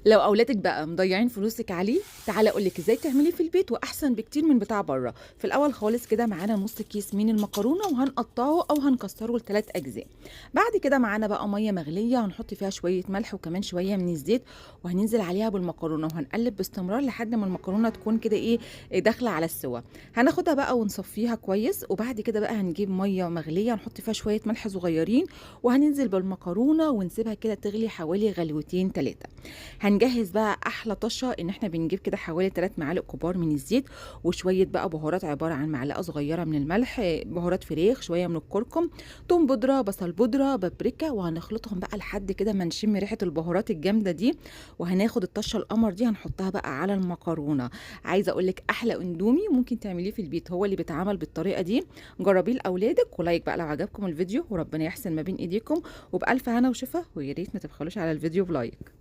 لو أولادِك بقى مضيّعين فلوسِك عليه، تعالي أقول لِك إزاي تعمليه في البيت وأحسن بكتير من بتاع برّه. في الأول خالص كده معانا نُص كيس من المكرونة وهنقطّعه أو هنكسّره ل3 أجزاء. بعد كده معانا بقى مَيّة مغلية هنحط فيها شوية ملح وكمان شوية من الزيت، وهننزل عليها بالمكرونة وهنقلّب باستمرار لحد ما المكرونة تكون كده إيه، داخلة على السِوَى. هناخدها بقى ونصفّيها كويس، وبعد كده بقى هنجيب مَيّة مغلية نحط فيها شوية ملح صغيرين، وهننزل بالمكرونة ونسيبها كده تغلي حوالي غلوتين 3. هنجهز بقى احلى طشه، ان احنا بنجيب كده حوالي 3 معالق كبار من الزيت وشوية بقى بهارات عبارة عن معلقه صغيرة من الملح، بهارات فراخ، شوية من الكركم، توم بودره، بصل بودره، بابريكا، وهنخلطهم بقى لحد كده ما نشم ريحه البهارات الجامدة دي. وهناخد الطشه القمر دي هنحطها بقى على المكرونه. عايزه اقول لك احلى اندومي ممكن تعمليه في البيت هو اللي بيتعمل بالطريقة دي. جربيه لاولادك، و like بقى لو عجبكم الفيديو، وربنا يحسن ما بين ايديكم، وبالف هنا وشفا، ويا ريت ما تبخلوش على الفيديو ب like.